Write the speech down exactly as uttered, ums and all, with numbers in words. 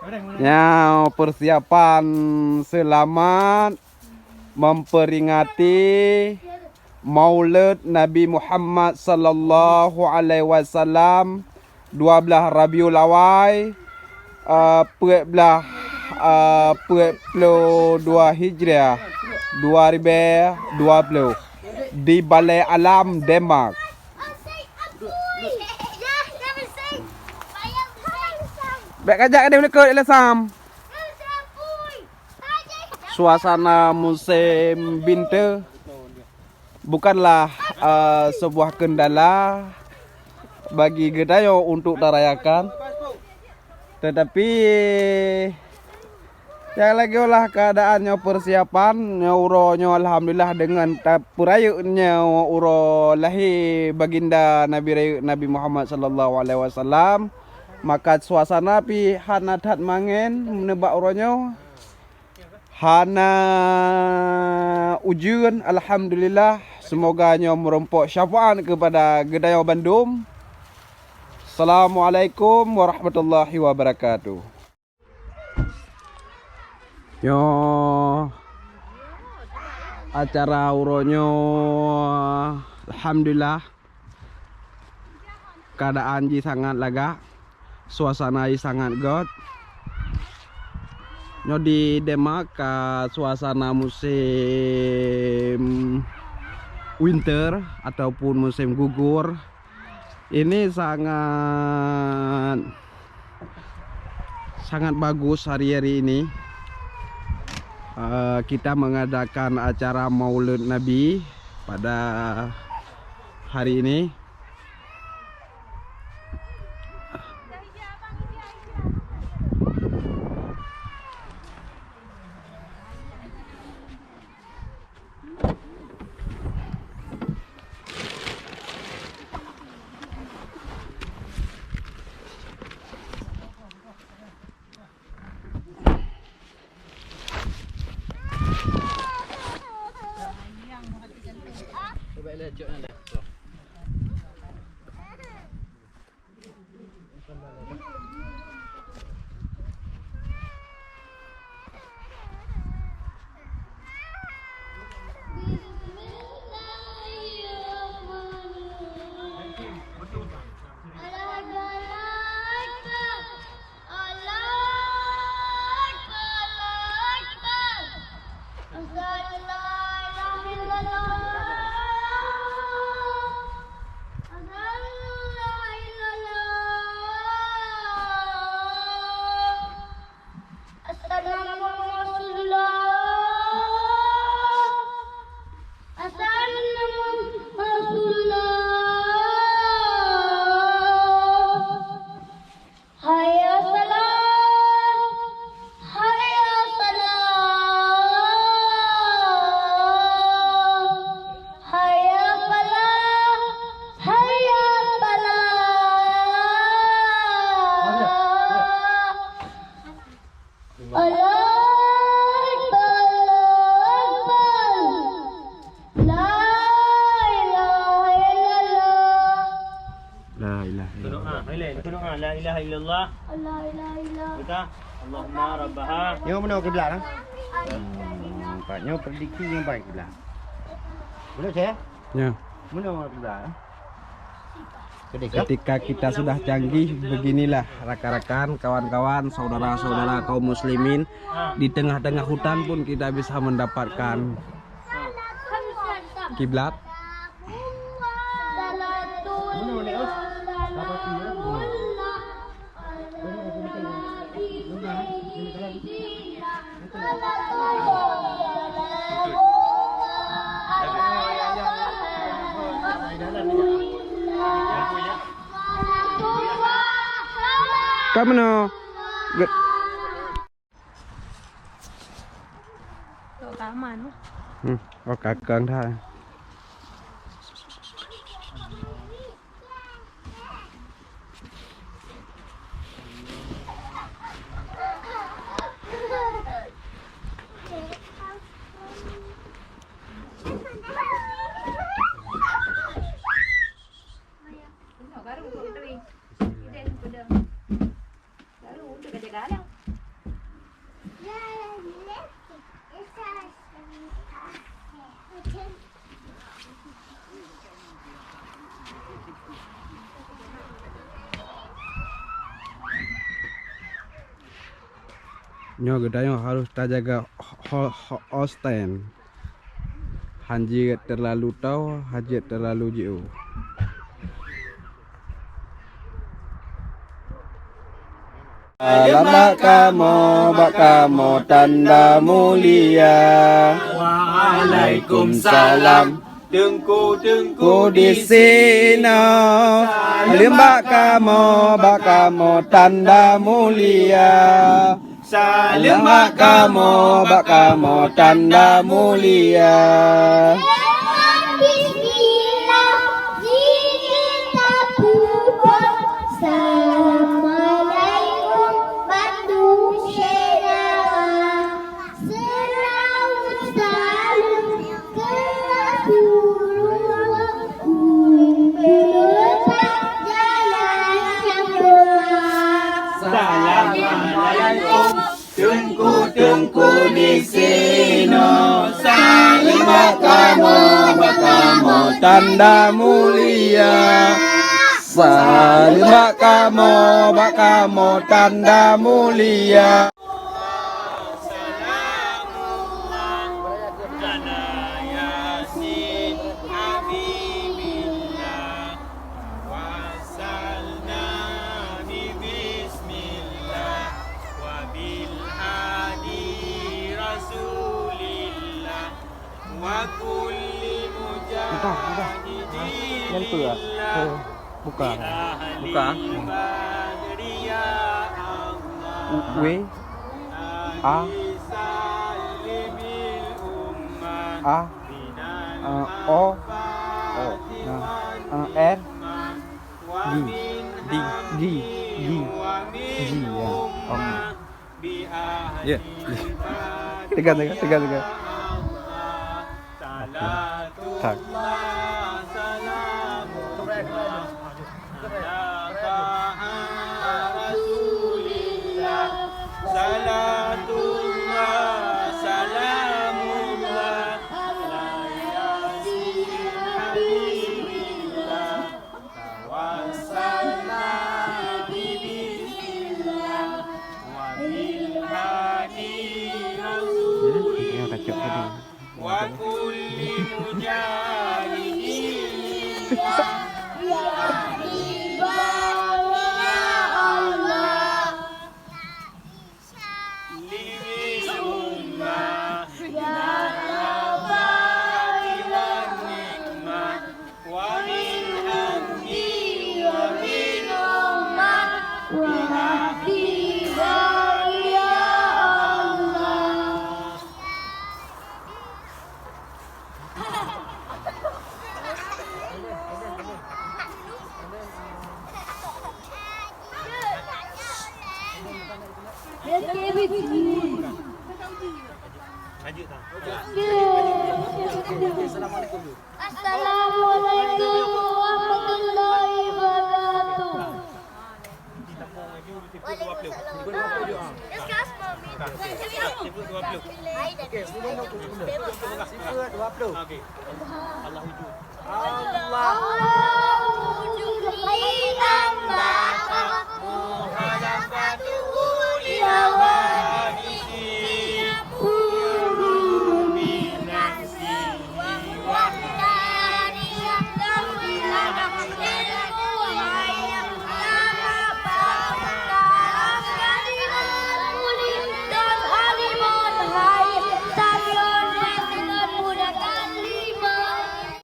Nyoe persiapan seulamat memperingati Maulid Nabi Muhammad sallallahu alaihi wasallam, dua belas Rabiul Awal, eh, peuet belas, eh, peuet ploh dua Hijriah, dua ribèe dua ploh, di Balai Alam Denmark. Bèk kajak deh likot, Sam. Suasana musim winter bukanlah, eh, sebuah kendala bagi geutanyoe untuk tarayakan. Tetapi, nyang lagèe ulah keuadaan nyoe, persiapan nyoe, uroe nyoe, alhamdulillah, deungon tapeurayeuk nyoe uroe lahé baginda Nabi rayeuk Nabi Muhammad sallallahu alaihi wasallam, maka suasana pih hana that mangén nibak uroe nyoe. Hana ujeuen, alhamdulillah. Semoga nyoe meurumpok syafaat keupada geutanyoe bandum. Assalamualaikum warahmatullahi wabarakatuh. Nyoe acara uroe nyoe, alhamdulillah. Keuadaan jih sangat lagak, suasana jih sangat göt. Nyoe di Denmark ka suasana musim winter ataupun musim gugur. Ini sangat, sangat bagus hari-hari ini. Eh, kita mengadakan acara Maulid Nabi pada hari ini. Bismillahirrahmanirrahim. Allahu Akbar, Allahu Akbar, Allahu Akbar. Asyhadu an la ilaha illallah. Asyhadu an la ilaha illallah. Asyhadu anna Muhammadar Rasulullah. Asyhadu anna Muhammadar Rasulullah. Hayya salah, hayya salah, hayya falah, hayya falah. Allahu Akbar, Allahu Akbar. La ilaha illallah. La ilaha illallah. Keunoe, ha, hai lé, keunoe, ha, la ilaha illallah. La ilaha illallah. Kita, Allahumma rabbaha. Nyoe meunoe kiblat, ha? Hmm, nampak nyoe prediksi nyoe baik kiblat. Boleh saya? Ya. Meunoe kiblat, ha? Ketika kita sudah canggih, beginilah rakan-rakan, kawan-kawan, saudara-saudara kaum muslimin, di tengah-tengah hutan pun kita bisa mendapatkan kiblat. Ka meunoe. Ge- Tok ka aman. Hmm, oh, ka keueng that. Nyoe geutanyoe harôh tajaga ho-, ho-, hosten. Han jeuet teulalu tao, han jeuet teulalu jiôh. Salam bak kamoe, bak kamoe tanda mulia. Waalaikumsalam. Teungku-teungku di sinoe. Salam bak kamoe, bak kamoe tanda mulia. Salam bak kamoe, bak kamoe tanda mulia. Bismillah, zikir tapeubuet. Assalamualaikum, bantu syedara. Seulaweuet saleuem keu Rasulullah, ulôn peuleupat jalan nyang beuna. Assalamualaikum, teungku-teungku di sinoe. Salam bak kamoe, bak kamoe tanda mulia. Salam bak kamoe, bak kamoe tanda mulia. Mudah, mudah. Nyan peue, ah? Oh, buka. Buka. U, W, A, A, eh, O, O, eh, eh, R, G, D, G, G, G, ya. Om. Ya. Tegang, tegang, tegang, tegang. Oke. Tak. Tawassalna bi bismillah wa bil hadi rasulillah wa kulli mujahidin lillah. Ya Allah. Assalamualaikum warahmatullahi wabarakatuh.